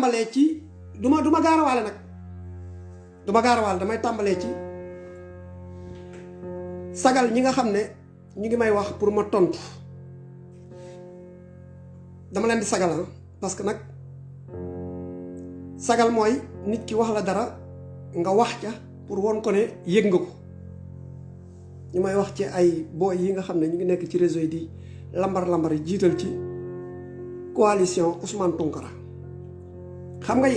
tàmbalee ci duma gaarawaale nag duma gaarawaale damay tàmbalee ci sagal ñi nga xam ne ñu ngi may wax pour ma tontu dama leen di sagal parce que nag sagal mooy nit ki wax la dara nga wax ca pour won ko ne yëg nga ko ñu may wax ci ay booy yi nga xam ne ñu ngi nekk ci réseau yi di lambar yi jiital ci coalition Ousmane Tounkara xam nga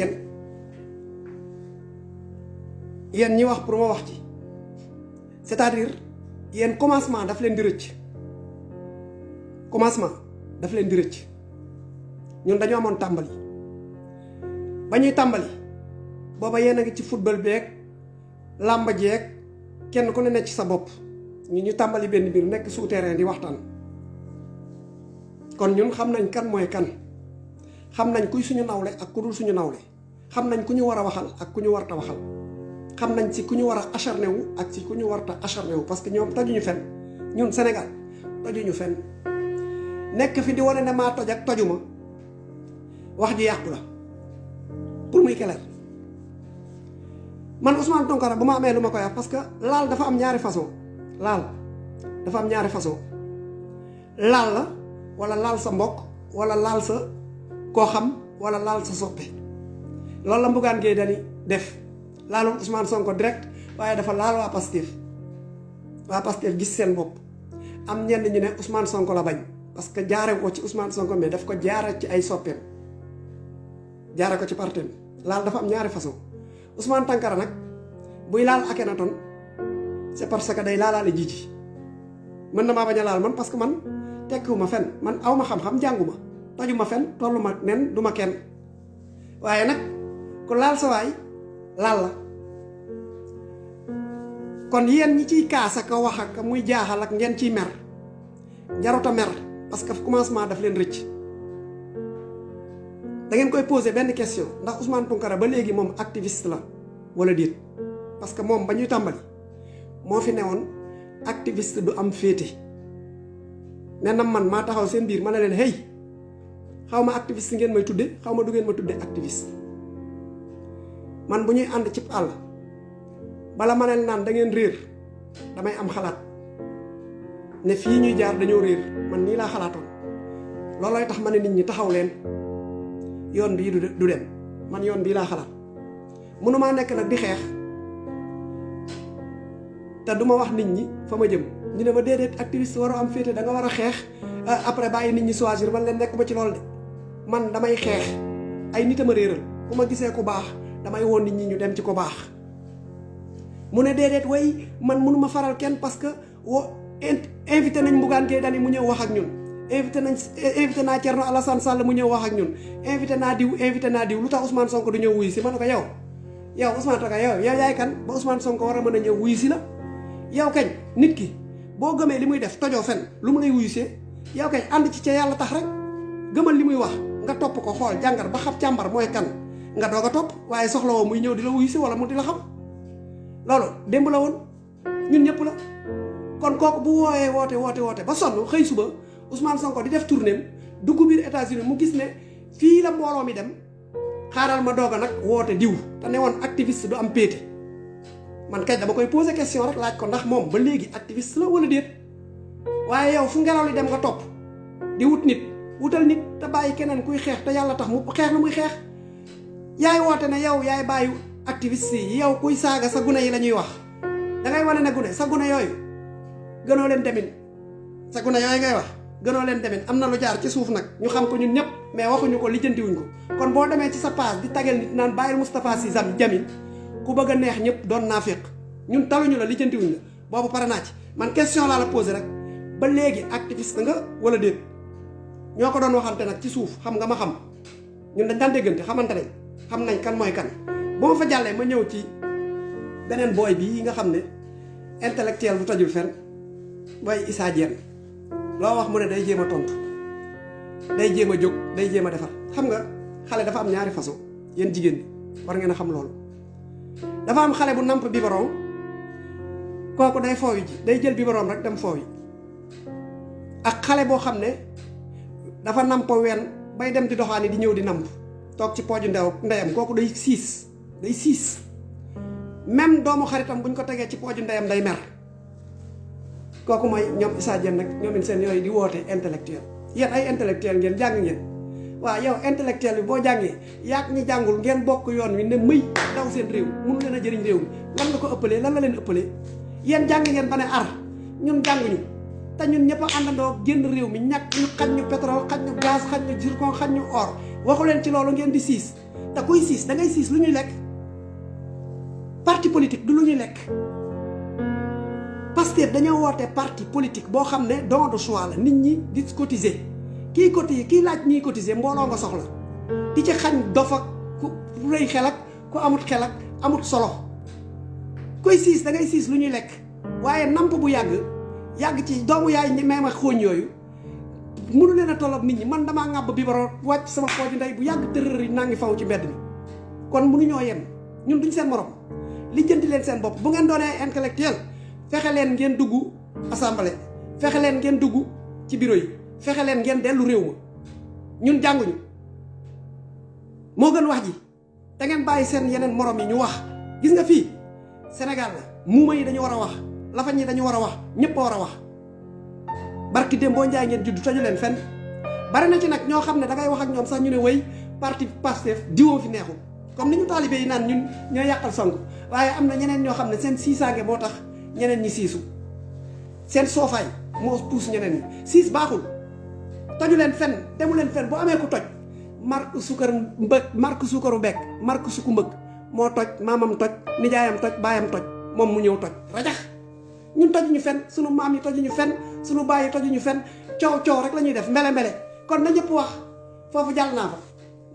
yéen ñi wax pour ma wax ci c'est-à-dire yéen commencement daf leen di rëcc ñun dañoo amoon tàmbali ba ñuy tàmbali booba yéen a ngi ci football beeg làmb jeeg kenn ku ne nekk ci sa bopp ñu tàmbali benn biir nekk souterrain di waxtaan kon ñun xam nañ kan mooy kan xam nañ kuy suñu nawle ak ku dul suñu nawle xam nañ ku ñu war a waxal ak ku ñu warta waxal xam nañ si ku ñu war a acharné wu ak si ku ñu warta acharné wu parce que ñoom tojuñu fenn ñun Sénégal tojuñu fenn nekk fi di wane ne maa toj ak tojuma wax ji yàqu la pour muy clair man Ousmane Tounkara bu ma amee lu ma koy wax parce que laal dafa am ñaari façon laal la wala laal sa mbokk wala laal sa koo xam wala laal sa soppe loolu la Bougane Gueye Dany def laalul Ousmane Sonko direct waaye dafa laal waa Pastef gis seen bopp am ñenn ñu ne Ousmane Sonko la bañ parce que jaare ko ci Ousmane Sonko mais daf ko jaare ci ay soppeem jaare ko ci parteem laal dafa am ñaari façon Ousmane Tounkara nag buy laal Akhenaton c'est parce que day laalaale Jiji mën na maa bañ a laal man parce que man tekkiwuma fen man awma xam-xam jànguma tojuma fen tolluma nen duma kenn waaye nag ku laal sa waay laal la kon yéen ñi ciy kaas ak wax ak muy jaaxal ak ngeen ciy mer jaruta mer parce que commencement daf leen rëcc da ngeen koy poser benn question ndax Ousmane Tounkara ba léegi moom activiste la wala déet parce que moom ba ñuy tàmbali moo fi newoon activiste du am féete nee na man maa taxaw seen biir ma ne leen hey xaw ma activiste ngeen may tudde xaw ma du ngeen ma tudde activiste man bu ñuy ànd ci àll bala ma ne naan da ngeen réer damay am xalaat ne fii ñuy jaar dañoo réer man nii laa xalaatoon loolooy tax ma ne nit ñi taxaw leen yoon bii du dem man yoon bii laa xalaat mënumaa nekk nag di xeex te duma wax nit ñi fa ma jëm ñu ne ma déedéet activiste waroo am féete da nga war a xeex après bàyyi nit ñi choisir man leen nekk ba ci loolu de man damay xeex ay nit a ma réeral ku ma gisee ku baax damay woon nit ñi ñu dem ci ko baax mu ne déedéet way man mënuma faral kenn parce que invité nañ Bougane Gueye Dany mu ñëw wax ak ñun invité naa Thierno Alassane Sall mu ñëw wax ak ñun invité naa diw lu tax Ousmane Sonko du ñëw wuyu si ma ne ko yow Ousmane Tounkara yow yaay kan ba Ousmane Sonko war a mën a ñëw wuyu si la yow kañ nit ki boo gëmee li muy def tojoo fen lu mu lay wuyu see yow kañ ànd ci ca yàlla tax rek gëmal li muy wax nga topp ko xool jàngar ba xam càmbar mooy kan nga doog a topp waaye soxla woo muy ñëw di la wuyu si wala mu di la xam loolu démb la woon ñun ñëpp la kon kooku bu wooyee woote ba sonn xëy suba Ousmane Sonko di def tournéem dugg biir États-Unis mu gis ne fii la mbooloo mi dem xaaral ma doog a nag woote diw te ne woon activiste du am péete man kay dama koy poser question rek laaj ko ndax moom ba léegi activiste la wala déet waaye yow fu ngelaw li dem nga topp di wutal nit te bàyyi keneen kuy xeex te yàlla tax mu xeex lu muy xeex yaay woote ne yow yaay bàyyi activiste yi yow kuy saaga sa gune yi la ñuy wax dangay wane ne gune sa gune yooyu gënoo leen demin sa gune yooyu ngay wax gënoo leen demin am na lu jaar ci suuf nag ñu xam ko ñun ñëpp mais waxuñu ko lijjantiwuñ ko kon boo demee ci sa page di tagal nit naan bàyyil Moustapha Sy Jamil ku bëgg a neex ñëpp doon naa féq ñun taluñu la lijjantiwuñ la boobu pare naa ci man question laa la posé rek ba léegi activiste nga wala déet ñoo ko doon waxante nag ci suuf xam nga ma xam ñun dañ daan déggante xamante nañ xam nañ kan mooy kan boo ma fa jàllee ma ñëw ci beneen booy bii nga xam ne intellectuel bu tojul fenn booy Issa Diène loo wax mu ne day jéem a tontu day jéem a jóg day jéem a defar xam nga xale dafa am ñaari façon yéen jigéen ñi war ngeen a xam loolu dafa am xale bu namp biberon kooku day foowi ji day jël biberon rek dem foowi ak xale boo xam ne dafa namp wenn bay dem di doxaani di ñëw di namp toog ci pooju ndeyam kooku day siis même doomu xaritam buñ ko tegee ci pooju ndeyam day mer kooku mooy ñoom Issa Diène nag ñoom seen yooyu di woote intellectuel yéen ay intellectuel ngeen jàng ngeen waaw yow intellectuel bi boo jàngee yaag ñi jàngul ngeen bokk yoon wi ne mëy daw seen réew mënu leen a jëriñ réew mi lan la ko ëppalee lan la leen ëppalee yéen jàng ngeen ba ne ar ñun jànguñu te ñun ñëpp a àndandoo génn réew mi ñàkk ñu xañ ñu pétrole xañ ñu gaz xañ ñu zircon xañ ñu or waxu leen ci loolu ngeen di siis te kuy siis da ngay siis lu ñuy lekk parti politique du lu ñuy lekk Pastef dañoo woote parti politique boo xam ne don de choix la nit ñi di cotiser kii cotiser kii laaj ñiy cotiser mbooloo nga soxla di ci xañ dof ak ku rëy xel ak ku amut xel ak amut solo kuy siis da ngay siis lu ñuy lekk waaye namp bu yàgg ci doomu yaay ñi may ma xooñ yooyu mënu leen a tolloog nit ñi man damaa ŋàbb bibaro wàcc sama pooju ndey bu yàgg tërër yi naa ngi faw ci mbedd mi kon mënuñoo yem ñun duñ seen morom lijjanti leen seen bopp bu ngeen doonee intellectuel fexe leen ngeen dugg assemblée fexe leen ngeen dugg ci bureau yi fexe leen ngeen dellu réew ma ñun jànguñu moo gën wax ji da ngeen bàyyi seen yeneen morom yi ñu wax gis nga fii Sénégal la muuma yi dañu war a wax lafañ yi dañu war a wax ñëpp a war a wax barki dem boo njaay ngeen juddu toju leen fenn bari na ci nag ñoo xam ne dangay wax ak ñoom sax ñu ne wéy parti Pastef diwoo fi neexul comme ni ñu taalibe yi naan ñun ñoo yàqal Sonko waaye am na ñeneen ñoo xam ne seen siisaange moo tax ñeneen ñi siisu seen soofaay moo puus ñeneen ñi siis baaxul toju leen fenn demu leen fenn bu amee ku toj marque suukaru bekk marque suku mbëgg moo toj maamam toj nijaayam toj baayam toj moom mu ñëw toj rajax ñun tojuñu fenn sunu maam yi tojuñu fenn sunu baay yi tojuñu fenn coow rek la ñuy def mbele kon na ñëpp wax foofu jàll naa fa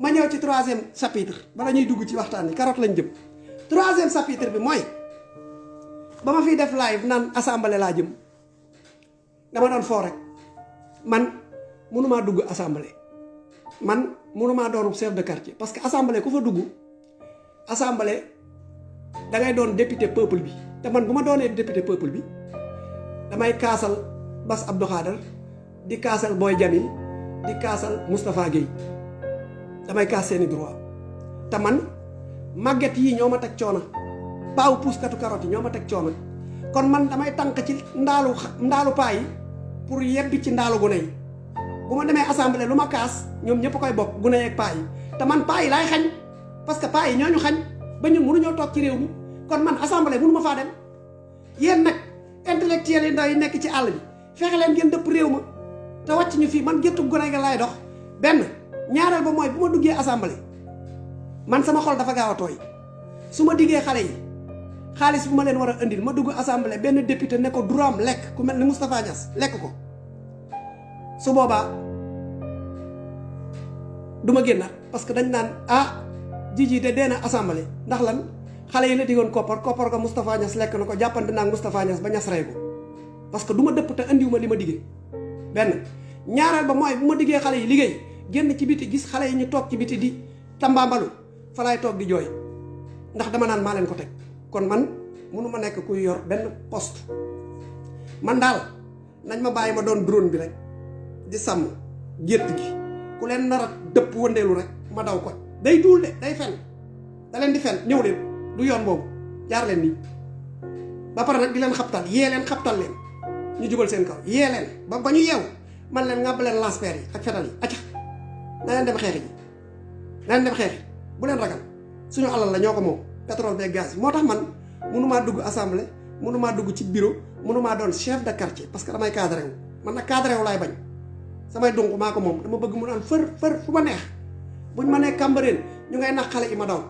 ma ñëw ci 3e chapitre bala ñuy dugg ci waxtaan bi carotte lañ jëm 3e chapitre bi mooy ba ma fiy def live naan assemblée laa jëm dama doon foo rek man mënumaa dugg assemblée man mënumaa doon chef de quartier parce que assemblée ku fa dugg assemblée da ngay doon député peuple bi te man bu ma doonee député peuple bi damay kaasal Bass Abdou Khadre di kaasal Boy Jamil di kaasal Moustapha Guèye damay kaas seeni droit te man màgget yi ñoo ma teg coono paaw puuskatu carotte yi ñoo ma teg coono kon man damay tànk ci ndaalu paa yi pour yebbi ci ndaalu gune yi bu ma demee assemblée lu ma kaas ñoom ñëpp koy bokk gune yeeg paa yi te man paa yi laay xañ parce que paa yi ñooñu xañ ba ñun mënuñoo toog ci réew mi kon man assemblée mënu ma faa dem yéen nag intellectuel yi ndaw yi nekk ci àll bi fexe leen ngeen dëpp réew ma te wàcc ñu fii man géttu gone ga laay dox benn ñaareel ba mooy bu ma duggee assemblée man sama xol dafa gaaw a tooy su ma diggee xale yi xaalis bu ma leen war a indil ma dugg assemblée benn député ne ko duraam lekk ku mel ni Moustapha Niass lekk ko su boobaa du ma génnaat parce que dañ naan jiji de dee na assemblée ndax lan xale yi la diggoon koppar ga Moustapha Niass lekk na ko jàppante naa Moustapha Niass ba Niass rey ko parce que du ma dëpp te andiwuma li ma diggee benn ñaareel ba mooy bu ma diggee xale yi liggéey génn ci biti gis xale yi ñu toog ci biti di tambaambalu fa laay toog di jooy ndax dama naan maa leen ko teg kon man mënu ma nekk kuy yor benn poste man daal nañ ma bàyyi ma doon drone bi rek di sàmm gétt gi ku leen nar a dëpp wëndeelu rek ma daw ko day duul de day fen da leen di fen ñëw leen du yoon boobu jaar leen nii ba pare nag di leen xabtal yee leen xabtal leen ñu jubal seen kaw yee leen ba ñu yeew man leen ngàbb leen lance-pierre yi ak fetal yi acca na leen dem xeexi ji na leen dem xeexi bu leen ragal suñu alal la ñoo ko moom pétrole beeg gaz yi moo tax man mënumaa dugg assemblée mënumaa dugg ci bureau mënumaa doon chef de quartier parce que damay cadré wu man nag cadré wu laay bañ samay donc maa ko moom dama bëgg mu naan fër fu ma neex buñ ma nee Cambérène ñu ngay nax xale yi ma daw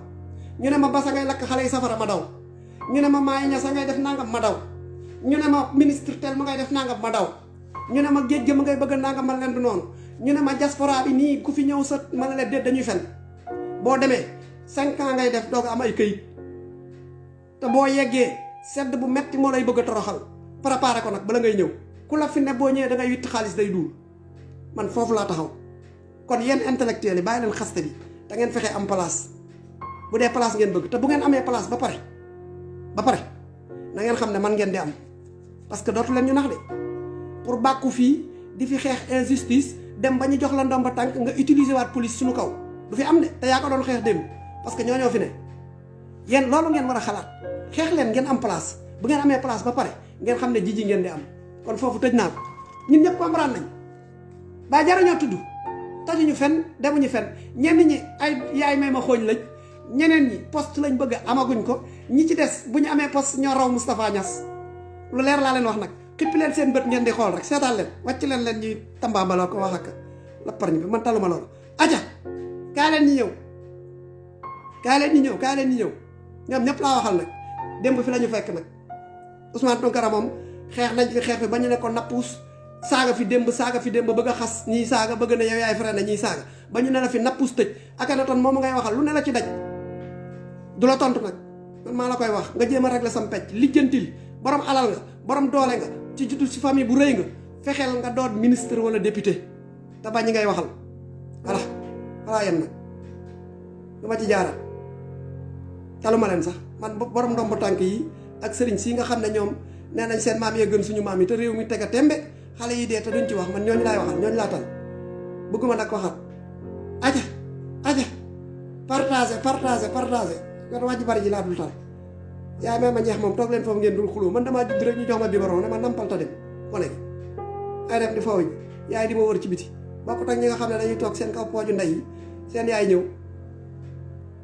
ñu ne ma Bassa ngay lakk xale yi safara ma daw ñu ne ma Maye Niass ngay def nangam ma daw ñu ne ma ministre tel ma ngay def nangam ma daw ñu ne ma géej ga ma ngay bëgg nangam man leen du noonu ñu ne ma diaspora bi nii ku fi ñëw sa ma ne leen déet dañuy fen boo demee 5 ans ngay def doog am ay këyit te boo yeggee sedd bu metti moo lay bëgg a toroxal préparé ko nag bala ngay ñëw ku la fi ne boo ñëwee da ngay witt xaalis day duul man foofu laa taxaw kon yéen intellectuels yi bàyyi leen xaste bi da ngeen fexe am place bu dee place ngeen bëgg te bu ngeen amee place ba pare na ngeen xam ne man ngeen di am parce que dootu leen ñu nax de pour bàkku fii di fi xeex injustice dem ba ñu jox la ndomba tànk nga utiliser waat police suñu kaw du fi am de te yaa ko doon xeex démb parce que ñoo fi ne yéen loolu ngeen war a xalaat xeex leen ngeen am place bu ngeen amee place ba pare ngeen xam ne jiji ngeen di am kon foofu tëj naa ko ñun ñëpp comprendre nañ ba jarañoo tudd tajuñu fenn demuñu fenn ñenn ñi ay yaay may ma xooñ lañ ñeneen ñi poste lañ bëgg amaguñ ko ñi ci des bu ñu amee poste ñoo raw Moustapha Niass lu leer laa leen wax nag xippi leen seen bët ngeen di xool rek seetaan leen wàcc leen ñuy tambaambaloo ko wax ak la parñ bi man taluma loolu aja kaa leen ñi ñëw ñoom ñëpp laa waxal nag démb fi la ñu fekk nag Ousmane Tounkara moom xeex nañ fi xeex bi ba ñu ne ko nappuus saaga fi démb bëgg a xas ñiy saaga bëgg na yow yaay freiné ñiy saaga ba ñu ne la fi nappuus tëj Akhenaton moom ngay waxal lu ne la ci daj du la tontu nag man maa la koy wax nga jéem a régler sam pecc lijjantil borom alal nga borom doole nga ci juddu ci famille bu rëy nga fexeel nga doon ministre wala député te bañ ñi ngay waxal voilà voilà yem nag du ma ci jaaraat taluma leen sax man borom ndomb tànk yi ak sëriñ si nga xam ne ñoom nee nañ seen maam yee gën suñu maam yi te réew mi tega tembe xale yi dee te duñ ci wax man ñooñu laay waxal ñooñu laa tal bëgguma nag waxat aja partagé kon wàjji bari ji laa dul tal yaay may ma ñeex moom toog leen foofu ngeen dul xuloo man damaa judd rek ñu jox ma biberon ne ma nampal ta dem kone gi ay dem di foofu yaay di ma wër ci biti bokkut ak ñi nga xam ne dañuy toog seen kaw pooju ndey yi seen yaay ñëw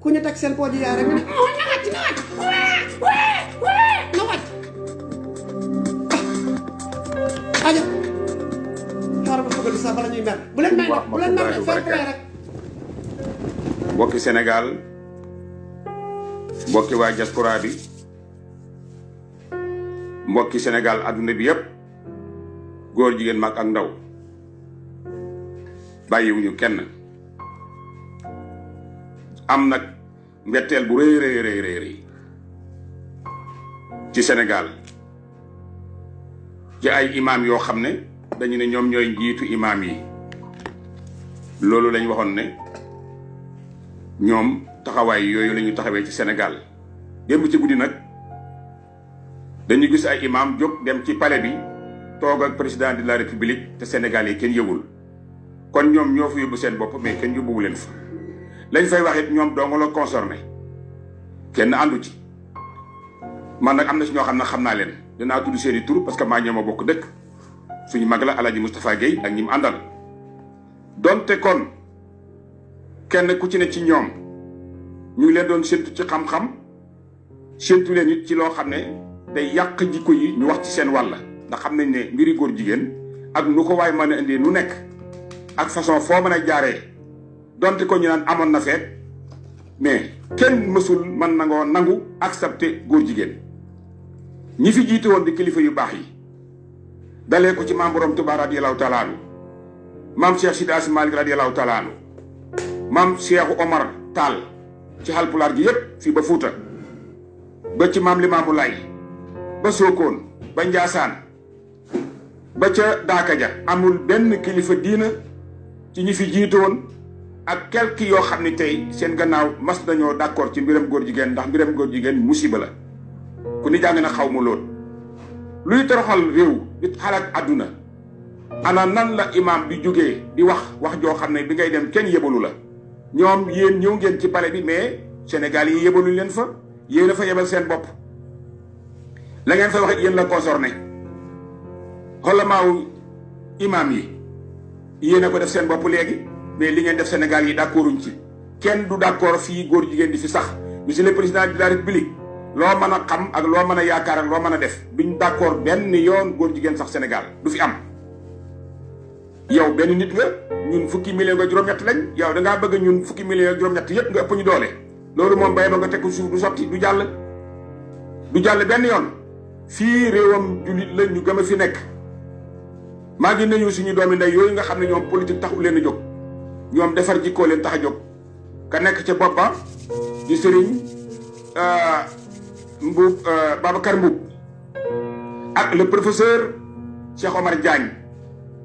ku ñu teg seen pooju yaay rek ñu ne na wàcc aja xaaral ma fëggal sax bala ñuy mer bu leen mer fair play rek mbokki Sénégal mbokki waa diaspora bi mbokki Sénégal adduna bi yépp góor jigéen mag ak ndaw bàyyiwuñu kenn am nag mbetteel bu rëy ci Sénégal ci ay imam yoo xam ne dañu ne ñoom ñooy njiitu imam yi loolu lañ waxoon ne ñoom taxawaay yooyu la ñu taxawee ci Sénégal démb ci guddi nag dañu gis ay imam jóg dem ci palais bi toog ak président de la république te Sénégal yi kenn yëgul kon ñoom ñoo fa yóbbu seen bopp mais kenn yóbbuwu leen fa lañ fay wax it ñoom dong la concerné kenn àndu ci man nag am na si ñoo xam ne xam naa leen dinaa tudd seeni tur parce que maa ñoo ma bokk dëkk suñu mag la Alaaji Moustapha Guèye ak ñi mu àndal donte kon kenn ku ci ne ci ñoom ñu ngi leen doon séntu ci xam-xam séntu leen it ci loo xam ne day yàq jikko yi ñu wax ci seen wàll ndax xam nañ ne mbiri góor jigéen ak nu ko waay mën a indee nu nekk ak façon foo mën a jaaree donte ko ñu naan amoon na feet mais kenn mësul mën nangoo nangu accepté góor jigéen ñi fi jiite woon di kilifa yu baax yi dalee ko ci maam Borom Tuubaa radiyallaahu taala anhu maam Cheikh Sidi Asi Malick radiyallaahu taala anhu maam Cheikh Omar Tall ci Halpulaar gi yépp fii ba Fuuta ba ci maam Limaamu Laay ba Sokone ba Njaasaan ba ca Daaka ja amul benn kilifa diina ci ñi fi jiite woon ak quelques yoo xam ne tey seen gannaaw mas nañoo d'accord ci mbiram góor jigéen ndax mbiram góor jigéen musiba la ku ni jàng na xaw ma lool luy toroxal réew di xalaat àdduna ana nan la imam bi jógee di wax joo xam ne bi ngay dem kenn yebalu la ñoom yéen ñëw ngeen ci palais bi mais Sénégal yi yebaluñ leen fa yéen a fa yebal seen bopp la ngeen fa wax yéen la concerné xolamaaw imam yi yéen a ko def seen bopp léegi mais li ngeen def Sénégal yi d'accorduñ ci kenn du d'accord fii góor jigéen di fi sax monsieur le président de la république loo mën a xam ak loo mën a yaakaar ak loo mën a def duñ d'accord benn yoon góor jigéen sax Sénégal du fi am yow benn nit nga ñun fukki million nga juróom-ñett lañ yow dangaa bëgg ñun fukki million ak juróom-ñett yépp nga ëpp ñu doole loolu moom bay ba nga teg ko suuf du sotti du jàll benn yoon fii réewam jullit la ñu gëm a fi nekk maa ngi nuyu suñu doomi ndey yooyu nga xam ne ñoom politique taxul leen a jóg ñoom defar jikkoo leen tax a jóg ka nekk ca boppa di sëriñ Mbuub Babacar Mbuub ak le professeur Cheikh Omar Diagne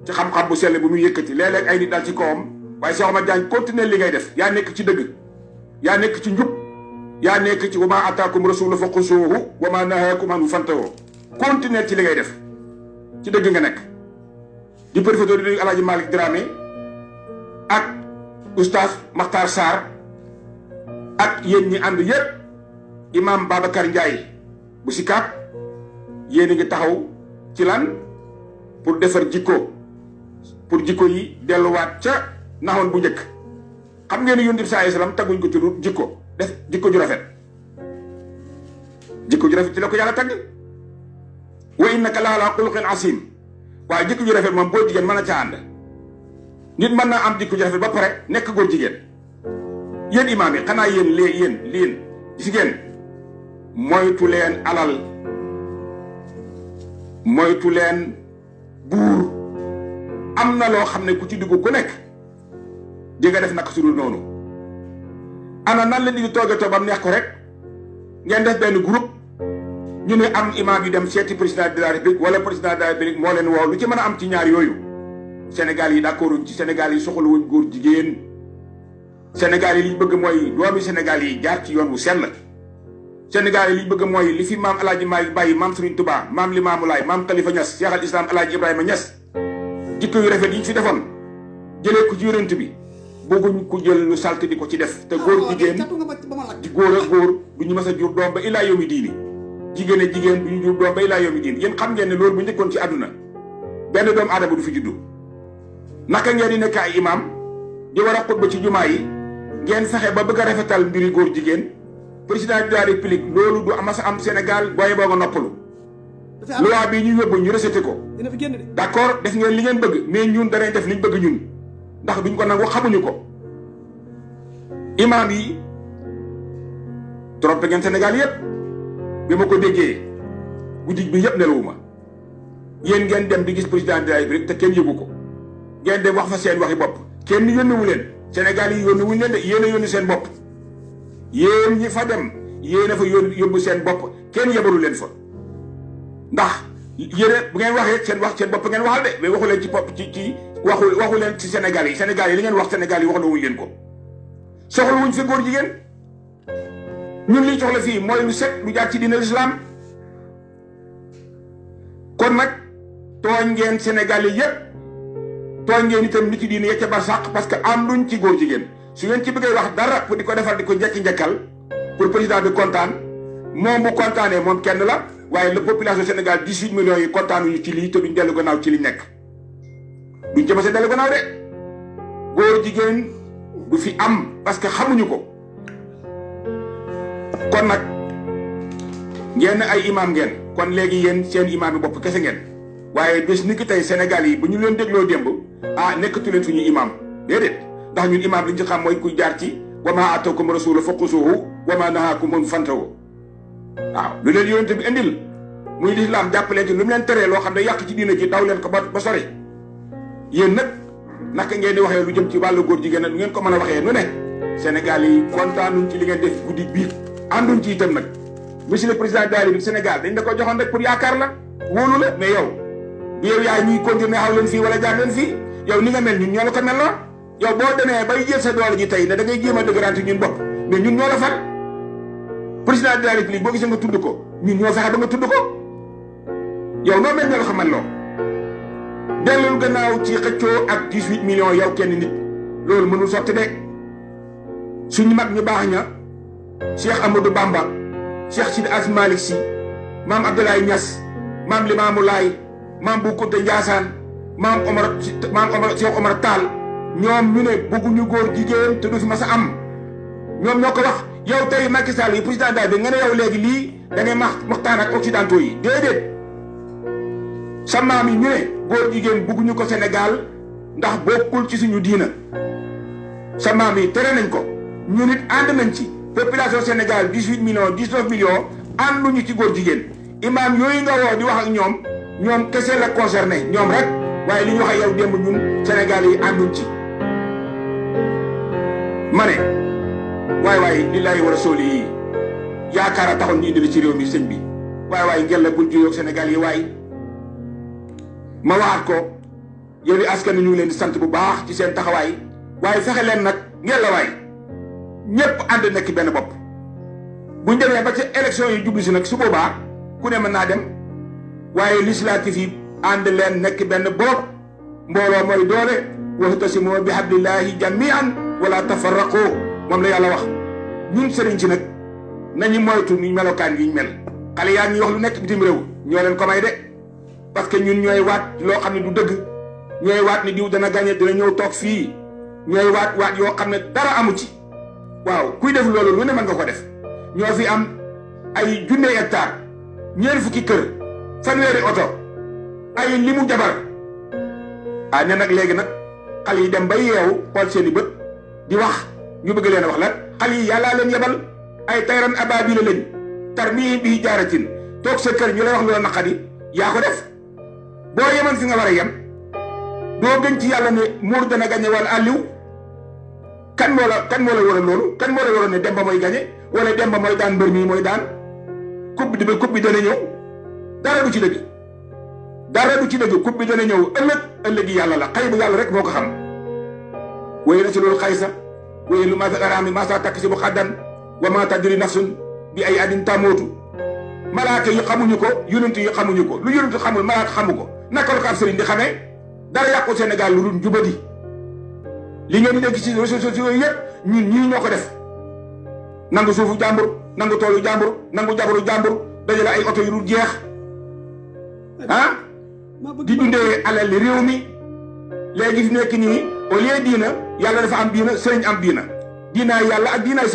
ci xam-xam bu sell bu muy yëkkati léeg-léeg ay nit daal ci kawam waaye Cheikh Omar Diagne continuer li ngay def yaa nekk ci dëgg yaa nekk ci njub yaa nekk ci wa maa ataakum rasulu fa xusuuhu wa maa nahaakum anhu fantahuu continuer ci li ngay def ci dëgg nga nekk di professeur di Alaaji Malick Dramé ak oustaz Makhtar Sarr ak yéen ñi ànd yépp imam Babacar Ndiaye bu Sicap yéen a ngi taxaw ci lan pour defar jikko pour jikko yi delluwaat ca naxoon bu njëkk. xam ngeen ne yonent bi sallallahu alayhi wasallam tagguñ ko ci jikko def jikko ju rafet ci la ko yàlla tagg wa innaka la ala xuluqin asim waaye jikko ju rafet moom góor jigéen mën a ca ànd nit mën naa am jikko ju rafet ba pare nekk góor jigéen. yéen imaam yi xanaa yéen gis ngeen moytu leen alal moytu leen buur am na loo xam ne ku ci dugg ku nekk di nga def naka su dul noonu. ana nan la di toogee toog ba mu neex ko rek ngeen def benn groupe ñu ne am imaam yu dem seeti président de la république wala président de la république moo leen woo lu ci mën a am ci ñaar yooyu. Sénégal yi d'accord ci Sénégal yi soxlawuñ góor jigéen Sénégal yi li ñu bëgg mooy doomi Sénégal yi jaar ci yoon wu sell. Sénégal yi li ñu bëgg mooy li fi maam El Hadj Malick bàyyi maam Serigne Touba maam Limamou Laye maam Khalifa Niass Cheikh al Islam El Hadj Ibrahima Niass jikko yu rafet yi ñu fi defoon jëlee ko ci yonent bi bëgguñ ko jël lu salte di ko ci def. te góor jigéen di góor ak góor du ñu mës a jur doom ba ilaa yawmi diini jigéen ak jigéen du ñu jur doom ba ilaa yawmi diini yéen xam ngeen ne loolu bu njëkkoon ci àdduna benn doomu aadama du fi juddu. naka ngeen di nekk ay imam di war a xutba ci jumaa yi ngeen fexe ba bëgg a rafetal mbiri góor jigéen président de la république loolu du mas a am Sénégal booye boo nga noppalu. loi bi ñu yóbbu ñu rejeté ko. d'accord def ngeen li ngeen bëgg mais ñun danañ def liñ bëgg ñun ndax duñ ko nangu xamuñu ko. imam yi trompé ngeen Sénégal yépp bi ma ko déggee guddi bi yépp nelawuma yéen ngeen dem di gis président de la république te kenn yëgu ko. ngeen dem wax fa seen waxi bopp kenn yónniwu leen Sénégal yi yónniwuñ leen de yéen a yónni seen bopp yéen ñi fa dem yéen a fa yóbbu seen bopp kenn yebalu leen fa ndax yéen bu ngeen waxee seen bopp ngeen waxal de mais waxu leen ci bopp ci waxu leen ci Sénégal yi li ngeen wax Sénégal yi waxlawuñ leen ko. soxlawuñ fi góor jigéen ñun liñ soxla fii mooy lu set lu jaar ci diine l'islam kon nag tooñ ngeen Sénégal yi yépp tooñ ngeen itam nit ci diine ya ca barsàq parce que ànduñ ci góor jigéen su ngeen ci bëggee wax dara pour di ko defal di ko njekki-njekkal pour président bi kontaan moom bu kontaanee moom kenn la waaye la population Sénégal 18 millions yi kontaanuñu ci lii te duñ dellu gannaaw ci li nekk duñ ca mës a dellu gannaaw de góor jigéen du fi am parce que xamuñu ko. kon nag ngeen ay imam ngeen kon léegi yéen seen imam yi bopp kese ngeen waaye bés ni ki tey Sénégal yi bu ñu leen dégloo démb nekkatu leen suñu imam déedéet ndax ñun imam liñ ci xam mooy kuy jaar ci wa maa ataakum rasulu faqusuhu wa maa nahaakum anhu fantahu waaw lu leen yonent bi indil muy lislaam jàppaleen ci lu mu leen teree loo xam ne yàq ci diina ji daw leen ko ba sori. yéen nag naka ngeen di waxee lu jëm ci wàllu góor jigéen nag ngeen ko mën a waxee nu ne Sénégal yi kontaanuñ ci li ngeen def guddi bii ànduñ ci itam nag monsieur le président de la République Sénégal dañ la ko joxoon rek pour yaakaar la wóolu la mais yow yaay ñuy continuer xaw leen fii wala jaar leen fii yow ni nga mel ñun ñoo la ko mel loo yow boo demee bay jël sa doole ji tey ne da ngay jéem a dëgërante ñun bopp mais ñun ñoo la fal président de la République boo gisee nga tudd ko ñun ñoo fexe ba nga tudd ko yow noo mel ñoo la ko mel loo dellul gannaaw ci xëccoo ak 18 millions yow kenn nit loolu mënul sotti de suñu mag ñu baax ña Cheikh Amadou Bamba Cheikh Sidi As Malick Sy maam Abdoulaye Niass maam Limamou Laye maam Bou Kounta Ndiassane maam Cheikh Omar Tall ñoom ñu ne bëgguñu góor jigéen te du fi mas a am ñoom ñoo ko wax yow tey Macky Sall yi président daal bi nga ne yow léegi lii da ngay waxtaan ak occidentaux yi déedéet sa maam yi ñu ne góor jigéen bëgguñu ko Sénégal ndax bokkul ci suñu diina sa maam yi tere nañ ko ñu nit ànd nañ ci population Sénégal 18 millions 19 millions ànduñu ci góor jigéen imam yooyu nga woo di wax ak ñoom kese la concerné ñoom rek waaye li ñu wax ak yow démb ñun Sénégal yi ànduñ ci ma ne waaye lillaahi wa rasuuli yi yaakaar a taxoon ñu indi la ci réew mi sëñ bi waaye ngel la bul juyoog Sénégal yi waaye ma waxaat ko yow li askan ñu ngi leen di sant bu baax ci seen taxawaay waaye fexe leen nag ngel la waay ñëpp ànd nekk benn bopp buñ demee ba ci élection yi jublu si nag su boobaa ku ne mën naa dem waaye législatif yi ànd leen nekk benn bopp mbooloo mooy doole wa'tasimu bi hablillahi jami'an wala tafarraqu moom la yàlla wax. ñun sëriñ si nag nañu moytu ñu melokaan yi ñu mel xale yaa ngi wax lu nekk bitim réew ñoo leen ko may de parce que ñun ñooy waat loo xam ne du dëgg ñooy waat ni diw dana gagné dina ñëw toog fii ñooy waat yoo xam ne dara amu ci. waaw kuy def loolu lu ne mën nga ko def ñoo fi am ay junne hectare ñeent fukki kër fanweeri oto ay limu jabar ne nag léegi nag xale yi dem ba yeewu xool seen i bët di wax ñu bëgg leen a wax la xale yi yàllaa leen yebal ay tayran abaabila lañ tarmihim bi hijaaratin toog sa kër ñu lay wax lu la naqadi yaa ko def boo yeman fi nga war a yem doo gën ci yàlla ne muur dana gañe wala àlliw kan moo la waroon loolu kan moo la waroon ne Demba mooy gañe wala Demba mooy daan mbër mii mooy daan coupe bi dana ñëw dara du ci dëgg coupe bi dana ñëw ëllëg yi yàlla la xëy bu yàlla rek moo ko xam wéy na ci loolu xay sa wéy lu ma fi araami maa saa takk si bu xaddan wa maa tadri nafsun bi ay adin tamootu malaaka yi xamuñu ko yonent yi xamuñu ko lu yonent xamul malaaka xamu ko naka la ko ab sëriñ di xamee dara yàqu Sénégal lu dul jubadi li ngeen di dégg ci réseaux sociaux yooyu yëpp ñun ñii ñoo ko def nangu suufu jàmbur nangu toolu jàmbur nangu jabaru jàmbur dajale ay oto yu dul jeex di dundee alal réew mi léegi fi nekk nii au lieu diina yàlla dafa am diina sëriñ am diina diinaay yàlla ak diinaay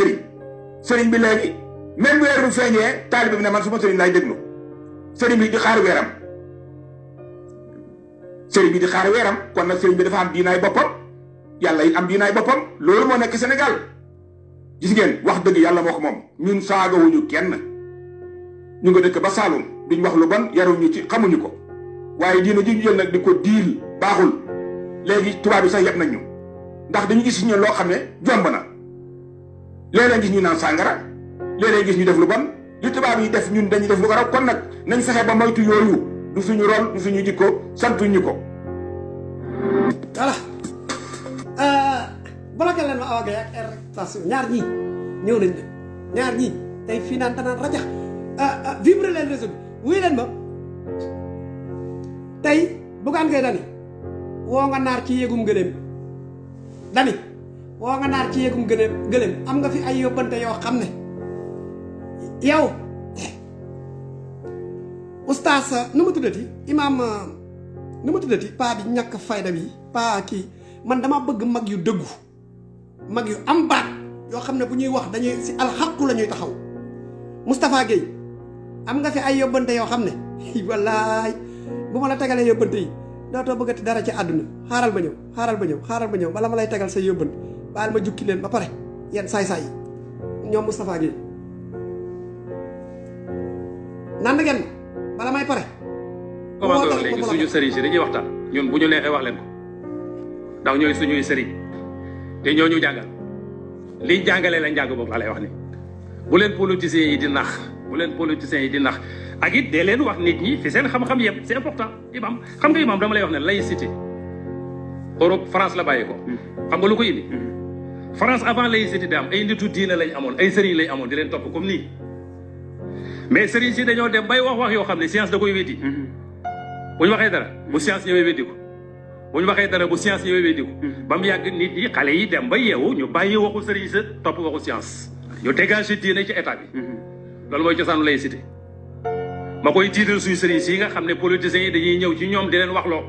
sëriñ bi léegi même weer bu feeñee taalibe bi ne man suma sëriñ laay déglu sëriñ bi di xaar weeram kon nag sëriñ bi dafa am diinaay boppam yàlla it am diinaay boppam loolu moo nekk Sénégal gis ngeen wax dëgg yàlla moo ko moom ñun saagawuñu kenn ñu nga dëkk ba Saalum duñ wax lu bon yaruñu ci xamuñu ko waaye diina ji ñu jël nag di ko diil baaxul léegi tubaab bi sax yëpp nañ ñu ndax dañu gis ñu loo xam ne jomb na léeg-léeg gis ñu naan sàngara léeg-léeg gis ñu def lu bon li tubaab yi def ñun dañuy def lu ko raw kon nag nañ fexe ba moytu yooyu du suñu rôle du suñu jikko santuñu ko. voilà bloqué leen ma Awa Gaye ak arrestation ñaar ñii ñëw nañ ne ñaar ñii tey fii naan danaan rajax vibre leen réseau bi wuy leen ma tey Bougane Gueye Dany woo nga naar ci yéegum gëléem Dany woo nga naar ci yéegum gëléem am nga fi ay yóbbante yoo xam ne yow oustaz nu ma tuddati imaam nu ma tuddati paa bi ñàkk fayda bi paa kii man dama bëgg mag yu dëggu mag yu am baat yoo xam ne bu ñuy wax dañuy si alxaqu la ñuy taxaw Moustapha Gueye am nga fi ay yóbbante yoo xam ne wallaay bu ma la tegalee yóbbante yi dootoo bëggati dara ci àdduna xaaral ba ñëw bala ma lay tegal say yóbbante baal ma jukki leen ba pare yenn saay-saay yi ñoom Moustapha Gueye nand ngeen bala may pare comment wax léegi suñu sëriñ si dañuy waxtaan ñun bu ñu neexee wax leen ko ndax ñooy suñuy sëriñ te ñoo ñu jàngal liñ jàngalee la njàng boobu laa lay wax ni bu leen politiciens yi di nax ak it dee leen wax nit ñi fi seen xam-xam yem c'est important imam xam nga imam dama lay wax ne laïcité Europe France la bàyyi ko xam nga lu ko indi France avant laïcité di am ay nitu diina lañ amoon ay sëriñ lañ amoon di leen topp comme nii mais sëriñ si dañoo dem bay wax yoo xam ne science da koy weddi bu ñu waxee dara bu science ñëwee weddi ko ba mu yàgg nit yi xale yi dem ba yeewu ñu bàyyi waxu sëriñ sa topp waxu science ñu dégagé diine ci état bi loolu mooy cosaanu laïcité ma koy tiital suñu sëriñ si nga xam ne politiciens yi dañuy ñëw ci ñoom di leen wax loo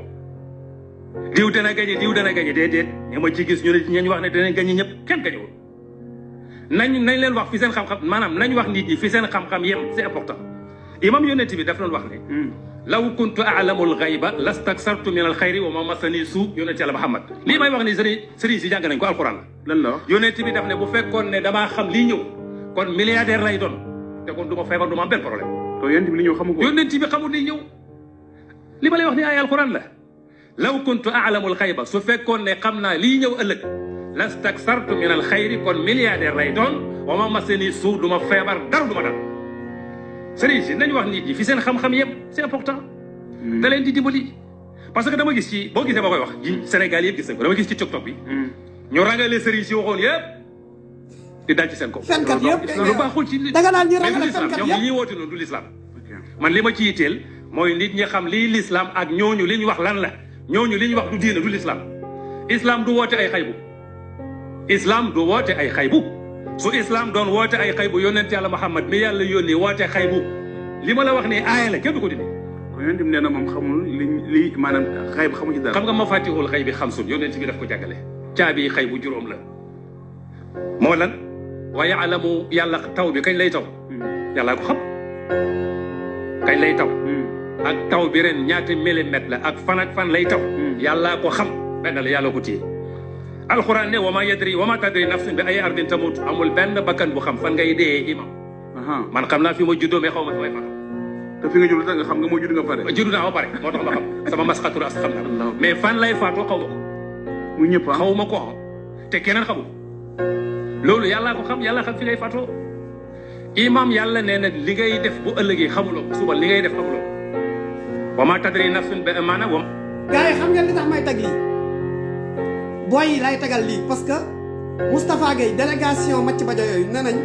diw dana gañe déedéet ña ma ci gis ñu ne ñañ wax ne danañ gañe ñëpp kenn gañewul nañ leen wax fi seen xam-xam maanaam nañ wax nit ñi fi seen xam-xam yem c'est important imam yonent bi daf doon wax ne law kuntu a'lamul ghayba lastaksartu min al khayri wa ma massani suu yonent yàlla Muhammad lii may wax ni sëriñ si jàng nañ ko alquran la lan la wax yonent bi daf ne bu fekkoon ne damaa xam lii ñëw kon milliardaire lay doon te kon du ma feebar du ma am benn problème to yonent bi li ñëw xamu ko yonent bi xamul lii ñëw li ma lay wax ni ay alquran la law kuntu a'lamul ghayba su fekkoon ne xam naa lii ñëw ëllëg lastaksartu min al xayri kon milliardaire lay doon wa ma massani suu du ma feebar dara du ma dal sëriñ si nañ wax nit ñi fi seen xam-xam yëpp c'est important da leen di dimbali parce que dama gis ci boo gisee ba koy wax ji Sénégal yëpp gis nañ ko dama gis ci TikTok bi ñu rangale sëriñ si waxoon yëpp di dal ci seen kaw fenkat yëpp lu baaxul ci da nga naan ñi rangale fenkat ñoom ñi woote noonu du l'islam man li ma ci yitteel mooy nit ñi xam lii l'islam ak ñooñu li ñu wax lan la ñooñu li ñu wax du diine du l'islam islam du woote ay xaybu islam du woote ay xaybu su islam doon woote ay xaybu yonent yàlla Muhammad mi yàlla yónni woote xaybu li ma la wax ne aaya la kenn du ko dindi. kon yonent bi nee na moom xamul li maanaam xayb xamu ci dara. xam nga mafatihul xaybi xamsun yonent bi daf ko jàngale caabi xaybu juróom la moo lan wa yaalamu yàlla taw bi kañ lay taw yàllaa ko xam kañ lay taw ak taw bi ren ñaata millimètre la ak fan lay taw yàllaa ko xam benn la yàlla ko téye alxuraan ne wa ma tadri nafsun bi ay ardin tamut amul benn bakkan bu xam fan ngay dee imam man xam naa fi ma juddoo mais xaw ma fi may faatu te fi nga judd nga xam nga moo judd nga pare. judd naa ba pare moo tax ma xam sama masxatura as xam naa mais fan lay faatoo xaw ma ko muy ñëpp xaw ma ko te keneen xamu loolu yàllaa ko xam yàlla xam fi ngay faatoo imam yàlla nee na li ngay def bu ëllëgee xamuloo ko suba li ngay def xamuloo ko wa ma tadri nafsun bi maanaam wa gars yi xam ngeen li tax may tag lii booy yi lay tagal lii parce que Moustapha Gueye délégation Mathieu Badio yooyu nee nañ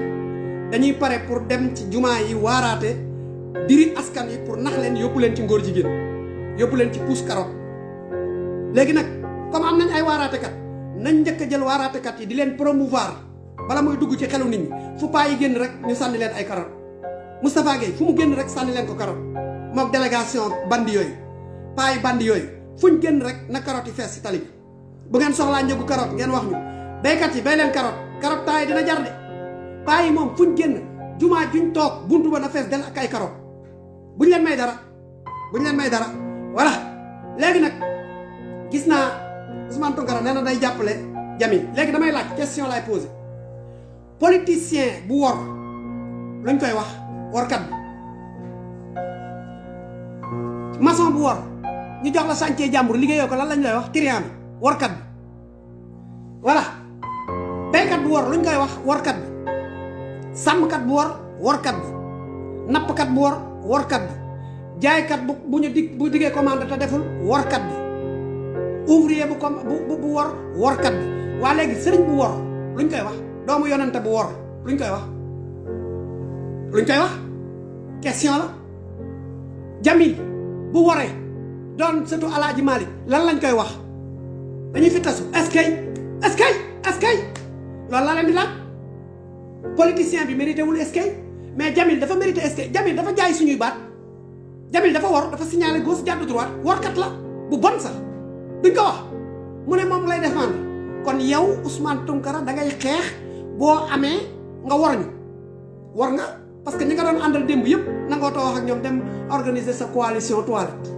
dañuy pare pour dem ci jumaa yi waaraate diri askan yi pour nax leen yóbbu leen ci ngóor jigéen yóbbu leen ci puus karot léegi nag comme am nañ ay waaraatekat nañ njëkk a jël waaraatekat yi di leen promouvoir bala muy dugg ci xelu nit ñi fu paa yi génn rek ñu sànni leen ay karot Moustapha Gueye fu mu génn rek sànni leen ko karot mook délégation bandi yooyu paa yi bandi yooyu fuñ génn rek na karot yi fees si tali bi bu ngeen soxlaa njëgu karot ngeen wax ñu béykat yi bay leen karot temps yi dina jar de paa yi moom fuñ génn jumaa juñ toog buntu ba na fees del ak ay karot buñ leen may dara voilà léegi nag gis naa Ousmane Tounkara nee na day jàppale Jamil léegi damay laaj question lay posé politicien bu wor luñ koy wax workat bi maçon bu wor ñu jox la chantier jàmbur liggéeyoo ko lan lañ lay wax trian bi workat bi voilà béykat bu wor luñ koy wax workat bi sàmmkat bu wor workat bi nappkat bu wor workat bi jaaykat bu ñu bu diggee commande te deful workat bi ouvrier bu wor workat bi waa léegi sëriñ bu wor luñ koy wax doomu yonente bu wor luñ koy wax question la Jamil bu woree doon surtout Alaaji Malik lan lañ koy wax dañuy fi tasu est-ce que loolu laa leen di laaj politicien bi mérité wul est-ce que mais Jamil dafa mérité est-ce que Jamil dafa jaay suñuy baat Jamil dafa wor dafa signalé gauche jàdd droite workat la bu bon sax duñ ko wax mu ne moom lay défendre kon yow Ousmane Tounkara da ngay xeex boo amee nga war nga parce que ñi nga doon àndal démb yëpp nangoo too wax ak ñoom dem organiser sa coalition toilette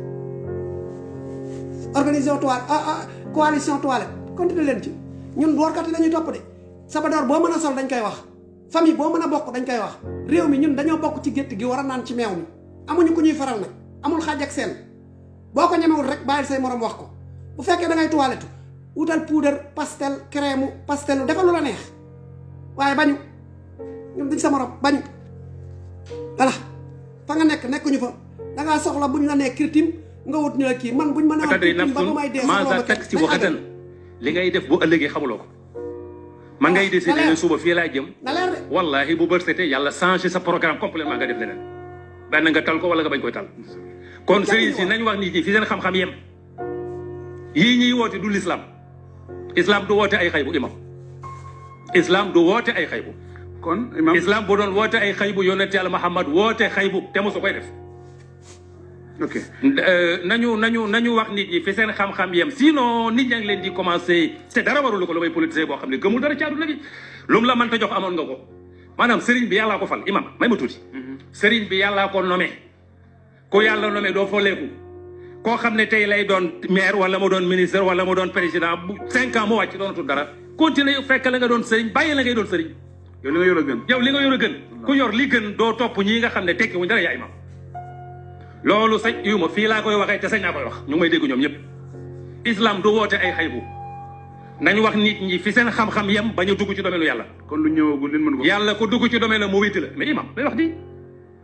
coalition toilette continuer leen ci ñun workat yi la ñuy topp de sabadoor boo mën a sol dañ koy wax famille boo mën a bokk dañ koy wax réew mi ñun dañoo bokk ci gétt gi war a naan ci meew mi amuñu ku ñuy faral nag amul xaaj ak seen boo ko ñemewul rek bàyyil say morom wax ko bu fekkee da ngay toilette wutal poudre pastel crème pastel defal lu la neex waaye bañu ñun duñ sa morom bañu voilà fa nga nekkuñu fa da ngaa soxla buñ la nee kirtim nga wut ñu la kii man buñ mën a am ba bu may dee maa teg ci waxatan li ngay def bu ëllëgee xamuloo ko man ngay décidé ne suba fii laa jëm na leer de wallahi bu bërsete yàlla changé sa programme complètement nga def leneen benn nga tal ko wala nga bañ koy tal kon sëriñ si nañ wax nit ñi fi seen xam-xam yem yii ñuy woote du l'islam islam du woote ay xaybu imam islam du woote ay xaybu kon imam islam bu doon woote ay xaybu yonent yàlla Muhammad woote xaybu te mosu koy def ok nañu wax nit ñi fi seen xam-xam yem sinon nit ñaa ngi leen di commencé te dara warulu ko lu may politicien boo xam ne gëmul dara ci àdduna bi lu mu la mënta jox amoon nga ko maanaam sëriñ bi yàllaa ko fal imam may ma tuuti sëriñ bi yàllaa ko nommé ku yàlla nommé doo fooleeku koo xam ne tey lay doon maire wala mu doon ministre wala mu doon président bu 5 ans mu wàcc doonatul dara continuer fekk la nga doon sëriñ bàyyi la ngay doon sëriñ yow li nga yor a gën yow li nga yor a gën ku yor li gën doo topp ñii nga xam ne tekki wuñ dara yaa imam loolu sañ yu ma fii laa koy waxee te sañ naa koy wax ñu ngi may dégg ñoom ñëpp islam du woote ay xaybu nañ wax nit ñi fi seen xam-xam yem bañ a dugg ci domaine yàlla kon lu ñëwagul leen mën ko yàlla ko dugg ci domaine la mu wétti la mais imam day wax di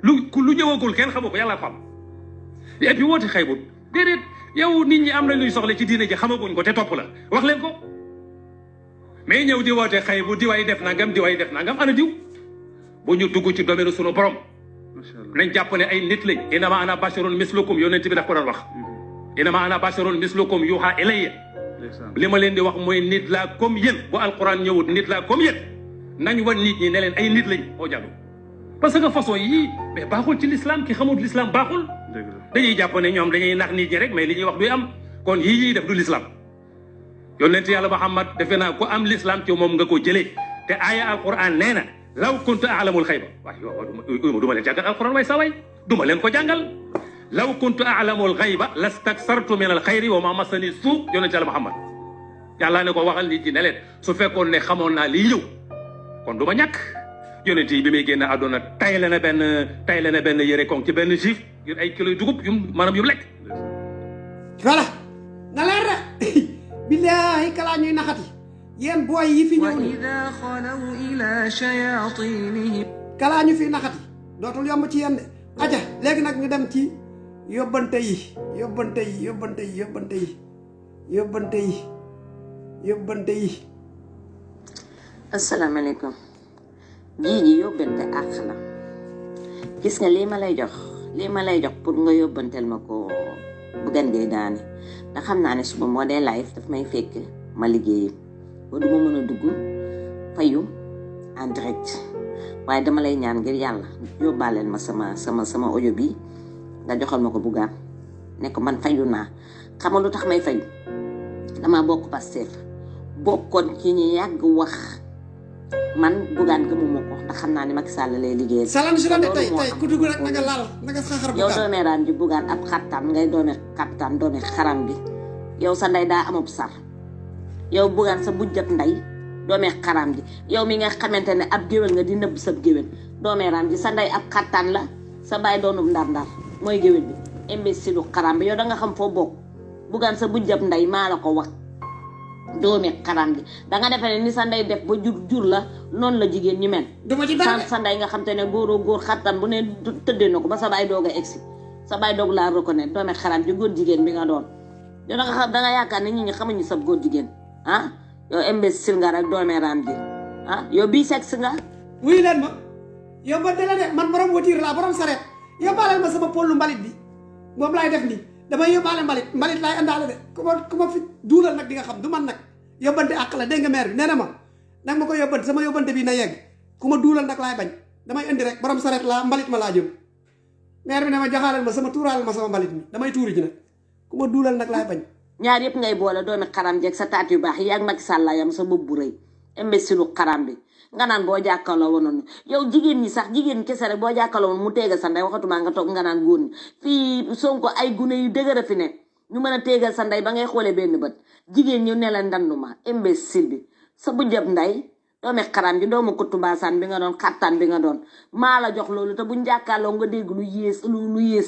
lu ñëwagul kenn xamu ko yàlla ko xam et puis woote xaybu déedéet yow nit ñi am na luy soxla ci diine ji xamaguñ ko te topp la wax leen ko mais ñëw di woote xaybu di way def nangam di way def nangam ana diw bu ñu dugg ci domaine sunu borom nañ jàpp ne ay nit lañ inama ana basharun mislukum yonent bi daf ko doon wax inama ana basharun mislukum yuha ilayya li ma leen di wax mooy nit laa comme yéen bu alquran ñëwut nit laa comme yéen nañ wan nit ñi ne leen ay nit lañ moo jàllu parce que façon yii mais baaxul ci l'islam ki xamul l'islam baaxul dañuy jàpp ne ñoom dañuy nax nit ñi rek mais li ñuy wax duy am kon yii ñuy def du l'islam yonent yàlla Muhammad defe naa ko am l'islam ci moom nga ko jëlee te aaya alquran nee na law kuntu a'lamul xayba waaye yow du ma leen jàngal alquran way sa way du ma leen ko jàngal law kuntu a'lamul xayba lastaksartu min al xayri wa ma masani suu yonent yàlla Muhammad yàlla ne ko waxal nit ñi ne leen su fekkoon ne xamoon naa lii ñëw kon du ma ñàkk yonent yi bi muy génn àdduna tayle na benn yëre koŋ ci benn juif yu ay kilo yu dugub yu maanaam yu lekk voilà na leer de billaahi kalaa ñuy naxati yéen booy yi fi ñëw ni kalaa ñu fi naxati dootul yomb ci yéen de aja léegi nag ñu dem ci yóbbante yi asalaamaaleykum ji yóbbante àq la gis nga lii ma lay jox pour nga yóbbanteel ma ko Bougane Gueye Dany ndax xam naa ne suba moo dee live daf may fekk ma liggéeyi ba du ma mën a dugg fayu en direct waaye dama lay ñaan ngir yàlla yóbbaaleel ma sama audio bi nga joxal ma ko Bougane ne ko man fayu naa xam nga lu tax may fayu dama bokk Pastef bokkoon ci ñi yàgg wax man Bougane gëmuma ko ndax xam naa ne Macky Sall lay liggéeyal. salaan si doon tey ku dugg rek na nga laal na nga saxar yow doomeeraan ji Bougane ab xattaan ngay doome kaptaan doome xaram bi yow sa ndey daa amub sar yow Bougane sa bujjat ndey doome xaram ji yow mi nga xamante ne ab géwél nga di nëbb sab géwél doomeeraan ji sa ndey ab xattaan la sa baay doonub ndar-ndar mooy géwél bi imbécile xaram bi yow da nga xam foo bokk Bougane sa bujjat ndey maa la ko wax doomi xaram gi da nga defee ne ni sa ndey def ba jur la noonu la jigéen ñi mel sa ndey nga xam te ne góor xattan bu ne tëddee na ko ba sa baay doog a egsi sa baay doog laa reconnaître doomi xaram ji góor jigéen bi nga doon yow da nga xam da nga yaakaar ne nit ñi xamuñu sa góor jigéen ah yow imbécile nga rek doomi ram ji ah yow bii sexe nga wuy leen ma yow ba de la de man borom voiture laa borom sareet yóbbaaleel ma sama pollu mbalit bi moom laay def nii damay yóbbaale mbalit laay àndaale de ku ma fi duulal nag di nga xam du man nag yóbbante àq la dégg nga maire bi nee na ma nag ma ko yóbbante sama yóbbante bi na yegg ku ma duulal nag laay bañ damay indi rek borom sareet laa mbalit ma laa jëm maire bi ne ma joxaaleel ma sama tuuraaleel ma sama mbalit mi damay tuuri ji nag ku ma duulal nag laay bañ ñaar yëpp ngay boole doomi xaram jeeg sa taat yu baax yi ak Macky Sall yam sa bopp bu rëy imbécile xaram bi nga naan boo jàkkaloo wonoon yow jigéen ñi sax jigéen kese rek boo jàkkaloo woon mu teegal sa ndey waxatuma nga toog nga naan góor ñi fii Sonko ay gune yu dëgër a fi ne ñu mën a teegal sa ndey ba ngay xoolee benn bët jigéen ñu ne la ndanduma imbécile bi sa bu jëb ndey doomi xaram ji doomu kuttumbaasaan bi nga doon xattaan bi nga doon maa la jox loolu te buñ jàkkaarloo nga dégg lu yées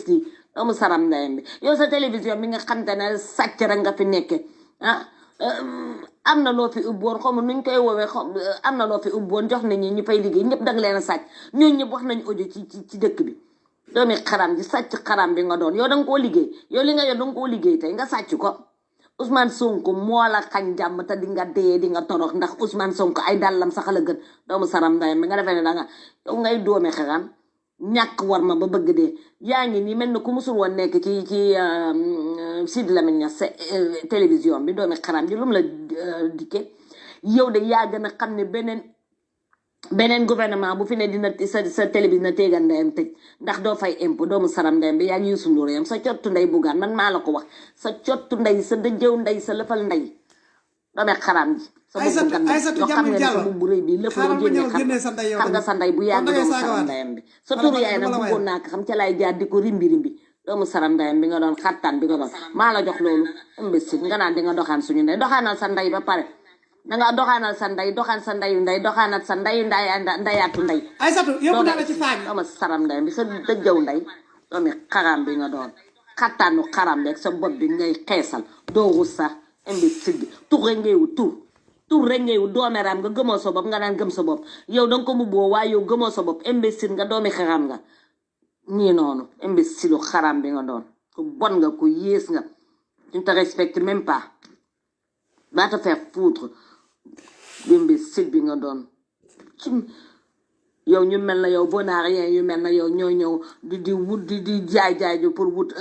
nii doomu saram ndeyam bi yow sa télévision bi nga xam te ne sàcc rek nga fi nekke ah am na loo fi ubboon xaw ma nuñ koy woowee am na loo fi ubboon jox nit ñi ñu fay liggéey ñëpp danga leen a sàcc ñooñu ñëpp wax nañu audio ci dëkk bi doomi xaram ji sàcc xaram bi nga doon yow danga koo liggéey yow li nga yor danga koo liggéey tey nga sàcc ko Ousmane Sonko moo la xañ jàmm te di nga dee di nga torox ndax Ousmane Sonko ay dàllam sax la gën doomu saram ndeyam bi nga defee ne danga yow ngay doomi xaram ñàkk war ma ba bëgg dee yaa ngi nii mel na ku musul woon nekk ci Sidi Lamine Niass télévision bi doomi xaram ji lu mu la dikke yow de yaa gën a xam ne beneen gouvernement bu fi ne dina sa télévision na téegal ndeyam tëj ndax doo fay impôt doomu saram ndeyam bi yaa ngi Youssou Ndour yam sa cottu ndey Bougane man maa la ko wax sa cottu ndey sa dëjëw ndey sa lëfal ndey doomi xaram ji sa bopp gan yoo xam ne sa bu rëy bi lëf loo génne xam nga sa ndey bu yàgg doomu saram ndeyam bi sa turu yaay nag bëggoon naa ko xam ca lay jaar di ko rimbi doomu saram ndeyam bi nga doon xattaan bi nga doon maa la jox loolu imbécile nga naan di nga doxaan suñu ndey doxaanal sa ndey ba pare danga doxaanal sa ndey doxaan sa ndeyu ndey doxaanal sa ndeyu ndeyaatu ndey Aïssatou yóbbu naa la ci faag doomu saram ndeyam bi sa dëjëw ndey doomi xaram bi nga doon xattaanu xaram beeg sa bopp bi ngay xeesal doo rus sax imbécile bi tur rek ngay wut tur rek ngay wut doomeram nga gëmoo sa bopp nga naan gëm sa bopp yow danga ko mubboo waaye yow gëmoo sa bopp imbécile nga doomi xaram nga nii noonu imbécile xaram bi nga doon ku bon nga ku yées nga tu ne te respectes même pas va te faire foutre imbécile bi nga doon yow ñu mel na yow bonarien yu mel na yow ñoo ñëw di wut di jaay ju pour wut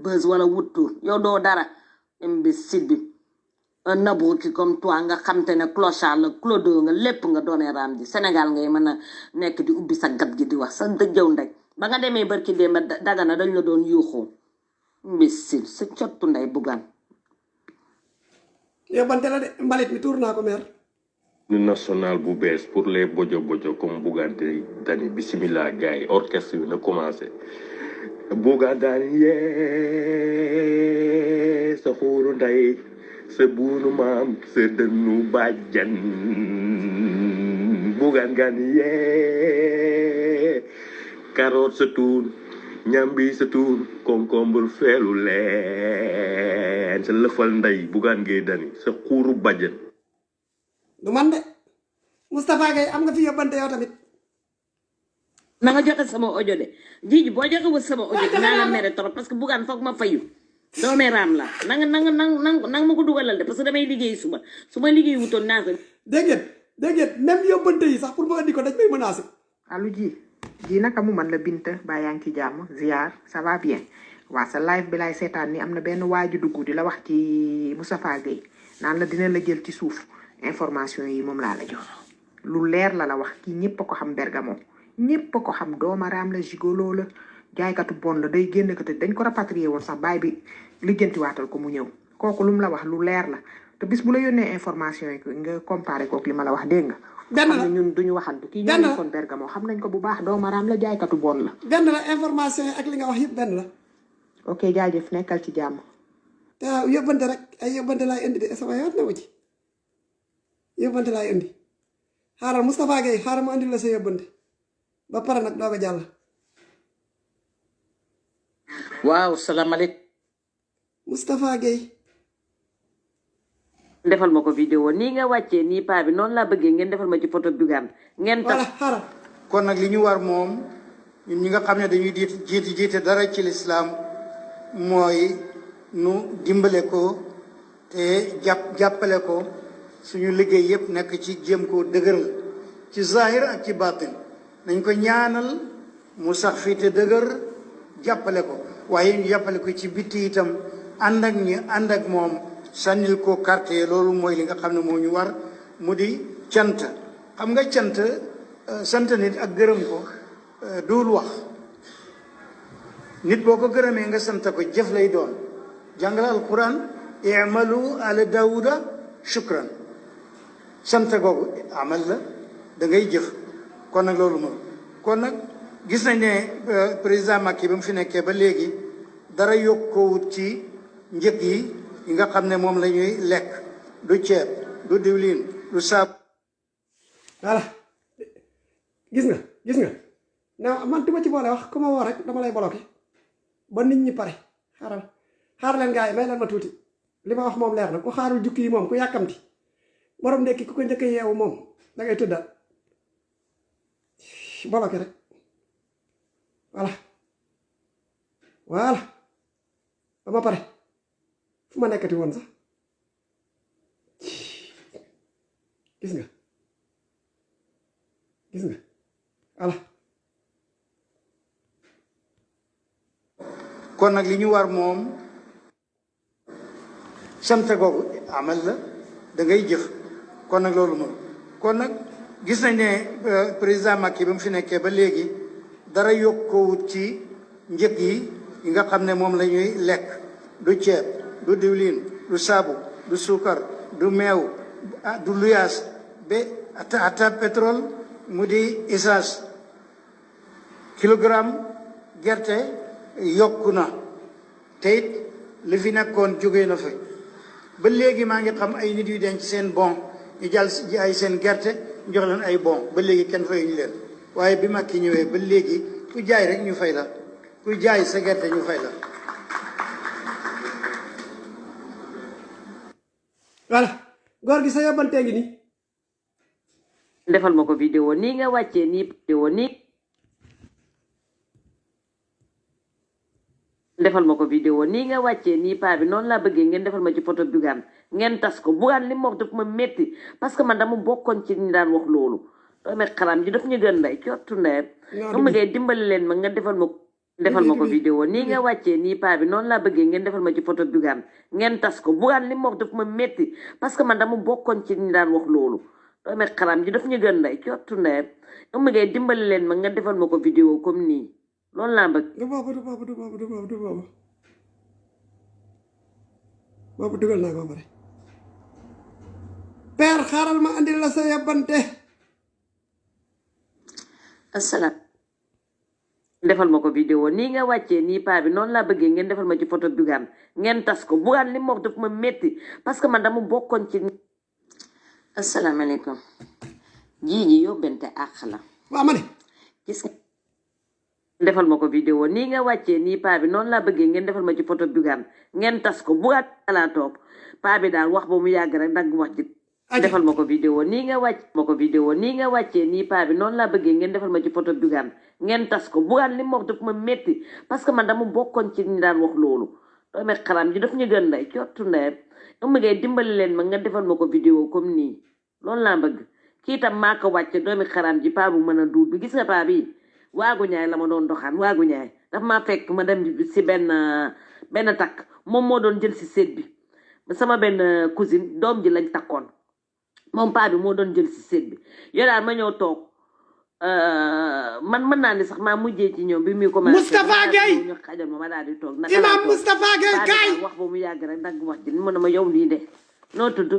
buzz wala wut tour yow doo dara imbécile bi un abruti comme toi nga xam te ne clochard la clodo nga lépp nga doone raam ji Sénégal ngay mën a nekk di ubbi sa gat gi di wax sa dëjëw ndey ba nga demee barki démb Dagana dañ la doon yuuxoo mbisil sa cottu ndey Bougane yóbbante la de mbalit mi tuur naa ko meer national bu bees pour les bojo bojo comme Bougane Dany bismillah gars yi orchestre bi na commencé Bougane Dany yee sa xuuru ndey sa buunu maam sa dënnu bàjjan Bougane Dany yee carotte sa tuun ñambi sa tuun concombre feelu leen sa lëfal ndey Bougane Dany sa xuuru bàjjan du man de Moustapha Gueye am nga fi yóbbante yow tamit na nga joxe sama audio de jiji boo joxe wut sama audio dinaa la mere trop parce que Bougane foog ma fayu doomee raam la nanga ma ko dugalal de parce que damay liggéey suba su ma liggéey wutoon naa ko dégg ngeen même yóbbante yi sax pour ma andi ko dañ may menacé allo ji naka mu man la Binta ba yaa ngi ci jàmm ziar ça va bien waa sa live bi lay seetaan ni am na benn waaju dugg di la wax ci Moustapha Gueye naan la dina la jël ci suuf information yi moom laa la jox lu leer la wax kii ñëpp a ko xam Bergamo ñëpp a ko xam doomaraam la gigolo la jaaykatu bon la day génn ko te dañ ko rapatrier woon sax baay bi lijjanti waatal ko mu ñëw kooku lu mu la wax lu leer la te bis bu la yónnee information yi nga comparé kook li ma la wax dégg nga benn xam la ne ñun duñu waxantu kii ñoo nekkoon Bergamo xam nañ ko bu baax doomaraam la jaaykatu bon la benn la information yi ak li nga wax yëpp benn la ok jaajëf nekkal ci jàmm te yóbbante rek ay yóbbante laay indi de sama yoon na wu ci yóbbante laay indi xaaral Moustapha Gueye xaaral ma indi la sa yóbbante ba pare nag doo ko jàll waaw salaamaaleykum. Moustapha Gueye defal ma ko vidéo nii nga wàccee nii paa bi noonu laa bëggee ngeen defal ma ci photo Bougane ngeen voilà tax xaaral kon nag li ñu war moom ñun ñi nga xam ne dañuy jiite dara ci lislaam mooy nu dimbale ko te jàppale ko suñu liggéey yëpp nekk ci jéem koo dëgëral ci zahir ak ci batin nañ ko ñaanal mu sax fii te dëgër jàppale ko waaye ñu jàppale ko ci bitti itam ànd ak moom sànnil ko carte loolu mooy li nga xam ne moo ñu war mu di cant xam nga cant sant nit ak gërëm ko duul wax nit boo ko gërëmee nga sant ko jëf lay doon jàngale alquran i'malu ala daawuda shukran sant googu amal la da ngay jëf kon nag loolu moom kon nag gis nañ ne président Macky ba mu fi nekkee ba léegi dara yokkoowut ci njëg yi nga xam ne moom la ñuy lekk du ceeb du diwlin du saabu voilà gis nga na man duma ci boole wax ku ma woo rek dama lay bloqué ba nit ñi pare xaar leen gars yi may leen ma tuuti li ma wax moom leer na ku xaarul jukki yi moom ku yàkkamti borom ndekki ku ko njëkk yeewu moom da ngay tëddaat bloqué rek voilà ba ma pare fu ma nekkati woon sax gis nga voilà kon nag li ñu war moom sant googu amal la da ngay jëf kon nag loolu moom kon nag gis nañ ne président Macky ba mu fi nekkee ba léegi dara yokkoowut ci njëg yi nga xam ne moom la ñuy lekk du ceeb du diwlin du saabu du suukar du meew du luyaas ba ata pétrole mu di essence kilogramme gerte yokku na te it li fi nekkoon jógee na fi ba léegi maa ngi xam ay nit yu denc seen bon ñu jàll ji ay seen gerte jox leen ay bon ba léegi kenn fayuñu leen waaye bi Macky ñëwee ba léegi ku jaay rek ñu fay la ku jaay sa gerte ñu fay la. voilà góor gi sa yóbbantee ngi nii defal ma ko vidéo nii nga wàccee nii vidéo nii defal ma ko vidéo nii nga wàccee nii paa bi noonu laa bëggee ngeen defal ma ci photo Bougane ngeen tas ko Bougane li mu wax daf ma métti parce que man dama bokkoon ci ñi daan wax loolu doome xaram ji daf ñu gën nday cottu ndeyam nga bëggee dimbali leen ma nga defal ma defal ma ko vidéo nii nga wàccee nii paa bi noonu laa bëggee ngeen defal ma ci photo Bougane ngeen tas ko Bougane li mu wax daf ma métti parce que man dama bokkoon ci ñi daan wax loolu doomi xaram ji daf ñu gën nday cottu ndeyam ëmb ngay dimbali leen ma nga defal ma ko vidéo comme nii loolu laa bëgg. du boobu boobu dugal naa ko ba pare père xaaral ma andil la sa yabante. asalaam. defal ma ko vidéo nii nga wàccee nii paa bi noonu laa bëggee ngeen defal ma ci photo Bougane ngeen tas ko Bougane li mu wax daf ma métti parce que man dama bokkoon ci. asalaamaaleykum. ji yóbbante àq la. waaw ma ne. gis nga. defal ma ko vidéo nii nga wàccee nii paa bi noonu laa bëggee ngeen defal ma ci photo Bougane ngeen tas ko Bougane laa toog paa bi daal wax ba mu yàgg rek dagg wax ji. defal ma ko vidéo nii nga wàccee nii paa bi noonu laa bëggee ngeen defal ma ci photo Bougane ngeen tas ko Bougane li mu wax daf ma métti parce que man dama bokkoon ci ñi daan wax loolu doomi xaram ji daf ñu gën nday cottu ndeyam ëmb ngay dimbali leen ma nga defal ma ko vidéo comme nii loolu laa bëgg kii tam maa ko wàcce doomi xaram ji paa bu mën a duut bi gis nga paa bi waagu ñaay la ma doon doxaan waagu ñaay daf maa fekk ma dem si benn takk moom moo doon jël si seet bi sama benn cousine doom ji lañ takkoon moom paa bi moo doon jël si seet bi yow daal ma ñëw toog man mën naa ni sax maa mujjee ci ñoom bi muy commencé Moustapha Gueye ñu xajal ma daal di toog imam Moustapha Gueye kaay wax ba mu yàgg rek dagg wax ji mu ne ma yow lii de noo tudd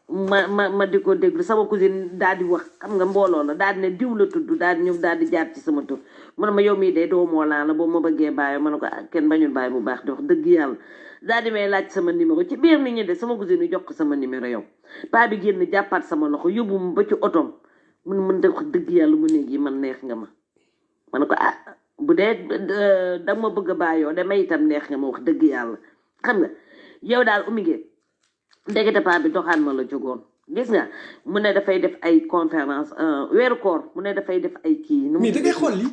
ma di ko déglu sama cousine daal di wax xam nga mbooloo la daal di ne diw la tudd daal di ñëw daal di jaar ci sama tur mu ne ma yow mii de doo moo laa la boobu ma bëggee bàyyi ma ne ko kenn bañul bàyyi bu baax di wax dëgg yàlla daal di may laaj sama numéro ci biir nit ñi de sama cousine jox ko sama numéro yow paa bi génn jàppaat sama loxo yóbbu ma ba ci otom mun de wax dëgg yàlla mu néeg yi man neex nga ma ne ko bu dee da ma bëgg a bàyyoo de may itam neex nga ma wax dëgg yàlla xam nga yow daal Oumy Gueye ndekete paa bi doxaan ma la jógoon gis nga mu ne dafay def ay conférence weeru koor mu ne dafay def ay kii nu mais da ngay xool li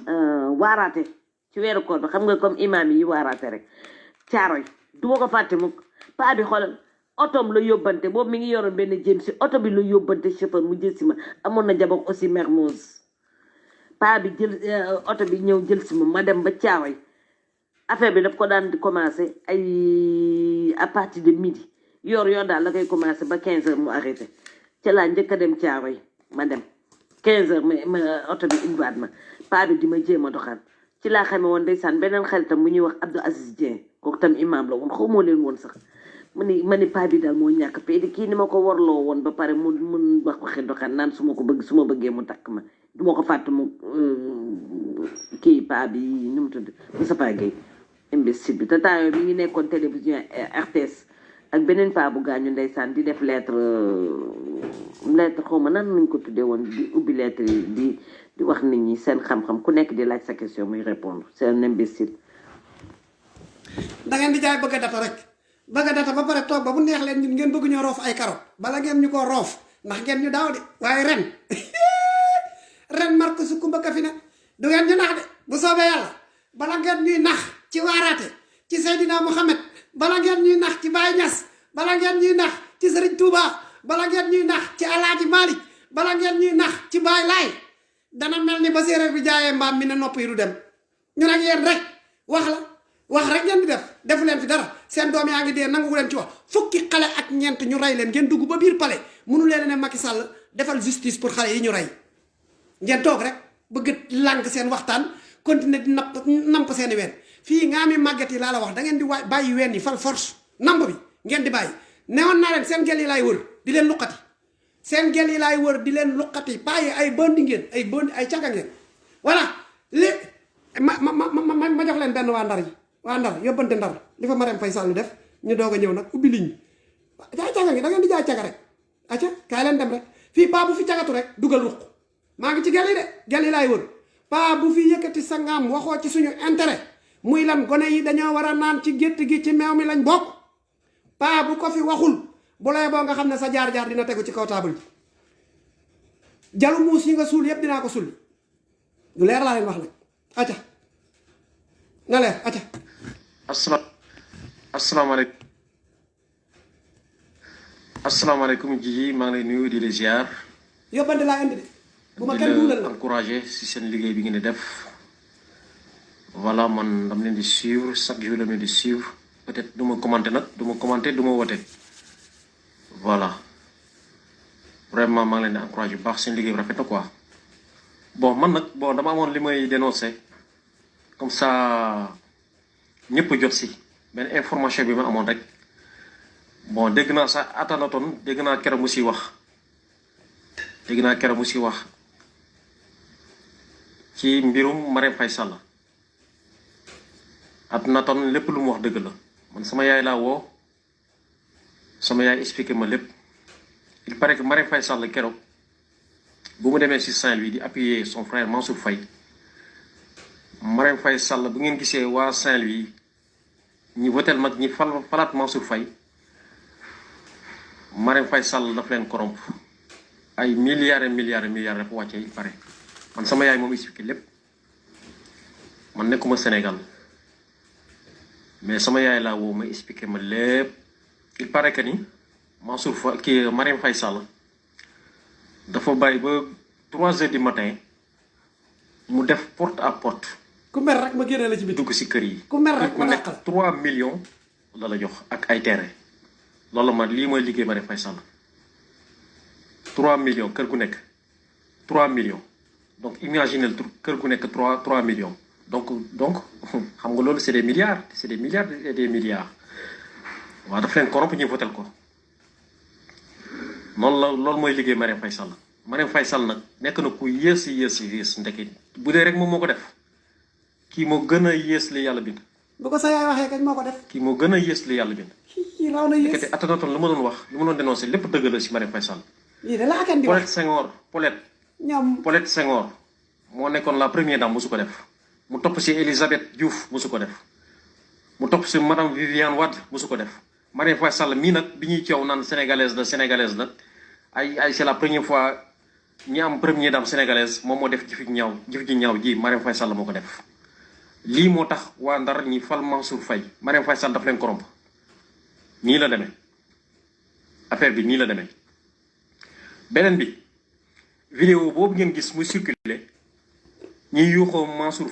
waaraate ci weeru koor bi xam nga comme imam yi waaraate rek caaroy du ma ko fàtte mukk paa bi xoolal otom la yóbbante boobu mi ngi yoroon benn jëm si oto bi la yóbbante chauffeur mu jël si ma amoon na jabar aussi Mermoz paa bi jël oto bi ñëw jël si ma dem ba caaroy affaire bi daf ko daan di commencé ay à partir de midi yor daal la koy commencé ba 15h mu arrêté ca laa njëkk a dem Caaroy ma dem 15h ma oto bi indiwaat ma paa bi di ma jéem a doxaan ci laa xamee woon ndeysaan beneen xaritam bu ñuy wax Abdou Aziz Dieng kooku tam imam la woon xaw moo leen woon sax ma ni paa bi daal moo ñàkk pay kii ni ma ko warloo woon ba pare mun wax waxi doxaan naan su ma bëggee mu takk ma du ma ko fàtte mu kii paa bi nu mu tudd Moustapha Gueye imbécile bi te taayoo mi ngi nekkoon télévision RTS ak beneen paa bu gaañu ndeysaan di def lettre xaw ma nan nañ ko tuddee woon di ubbi lettre yi di wax nit ñi seen xam-xam ku nekk di laaj sa question muy répondre c'est un imbécile. da ngeen di jaay bëgg a data rek bëgg a data ba pare toog ba mu neex leen ñun ngeen bëgg ñoo roof ay carotte bala ngeen ñu ko roof ndax ngeen ñu daaw de waaye ren marque su kumba ka fi ne du ngeen ñu nax de bu soobee yàlla bala ngeen ñuy nax ci waaraate ci Seydina Mohamed bala ngeen ñuy nax ci Baye Niass bala ngeen ñuy nax ci Serigne Touba bala ngeen ñuy nax ci Alaaji Malick bala ngeen ñuy nax ci Baye Laay dana mel ni ba séeréer bi jaayee mbaam mi ne nopp yi du dem ñun ak yéen rek wax rek ngeen di defu leen fi dara seen doom yaa ngi dee nangu leen ci wax fukki xale ak ñeent ñu rey leen ngeen dugg ba biir palais mënu leen ne Macky Sall defal justice pour xale yi ñu rey ngeen toog rek bëgg lànk seen waxtaan continuer di namp seeni ween fii nga ami màgget yi laa la wax da ngeen di bàyyi ween yi fal force namb bi ngeen di bàyyi newoon naa leen seen gel yi laay wër di leen luqati seen gel yi laay wër di leen luqati bàyyi ay bëndi ngeen ay caga ngeen voilà li ma jox leen benn waa ndar yóbbante ndar li fa Marème Faye Sall def ñu doog a ñëw nag ubbi ligne jaay caga ngi da ngeen di jaay caga rek acca kaay leen dem rek fii paa bu fi cagatu rek dugal ruq maa ngi ci gel yi de gel yi laay wër paa bu fi yëkkati sa ngaam waxoo ci suñu intérêt muy lan gone yi dañoo war a naan ci gétt gi ci meew mi lañ bokk paa bu ko fi waxul bu lay boo nga xam ne sa jaar-jaar dina tegu ci kaw taabal bi jalu muus yi nga suul yëpp dinaa ko sulli lu leer laa leen wax nag acca na leer acca asalaamaaleykum Jiji maa ngi lay nuyu di la ziar. yóbbante laa indi de bu ma kenn duulal la encouragé si seen liggéey bi ngeen di def voilà man dama leen di suivre chaque jour dama leen di suivre peut-être du ma commenter nag du ma commenter du ma wote voilà vraiment maa ngi leen di encouragé bu baax seen liggéey bi rafet na quoi bon man nag bon dama amoon li may dénoncer comme ça ñëpp jot si benn information bi ma amoon rek bon dégg naa sax Akhenaton dégg naa keroog mu si wax ci mbirum Marème Faye Sall Akhenaton lépp lu mu wax dëgg la man sama yaay laa woo sama yaay expliqué ma lépp il paraît que Marème Faye Sall keroog bu mu demee si Saint-Louis di appuyer son frère Mansour Faye Marème Faye Sall bu ngeen gisee waa Saint-Louis ñi votel mag ñi falaat Mansour Faye Marème Faye Sall daf leen corrompre ay milliards et milliards et milliards dafa wàccee il paraît man sama yaay moom expliqué lépp man nekkuma Sénégal mais sama yaay laa woo ma expliqué ma lépp il paraît que ni Mansour Faye kii Marème Faye Sall dafa bàyyi ba 3 heures du matin mu def porte à porte. ku mer rek ma génne la ci biti dugg si kër yi. ku mer rek ku nekk 3 millions la jox ak ay terrain loolu ma lii mooy liggéey Marème Faye Sall 3 millions kër gu nekk 3 millions donc imaginez kër gu nekk 3 millions donc xam nga loolu c'est des milliards et des milliards waaw daf leen corrompre ñu votel ko loolu mooy liggéey Marème Faye Sall Marème Faye Sall nag nekk na ku yées ndeke bu dee rek moom moo ko def kii moo gën a yées li yàlla bind. bu ko sa yaay waxee kañ moo ko def. kii moo gën a yées li yàlla bind. kii raw na yées ndekete Akhenaton lu ma doon wax lu ma doon dénoncé lépp dëgg la si Marème Faye Sall. lii de la akan di wax Paulette Senghor moo nekkoon la première dame musu ko def mu topp si Elisabeth Diouf musu ko def mu topp si madame Viviane Wade musu ko def Marème Faye Sall mii nag bi ñuy coow naan sénégalaise la ay c'est la première fois ñi am première dame sénégalaise moom moo def jëf ji ñaaw ji Marème Faye Sall moo ko def lii moo tax waa Ndar ñi fal Mansour Faye Marème Faye Sall daf leen corrompre nii la demee affaire bi nii la demee beneen bi vidéo boobu ngeen gis muy circulé ñi yuuxoo Mansour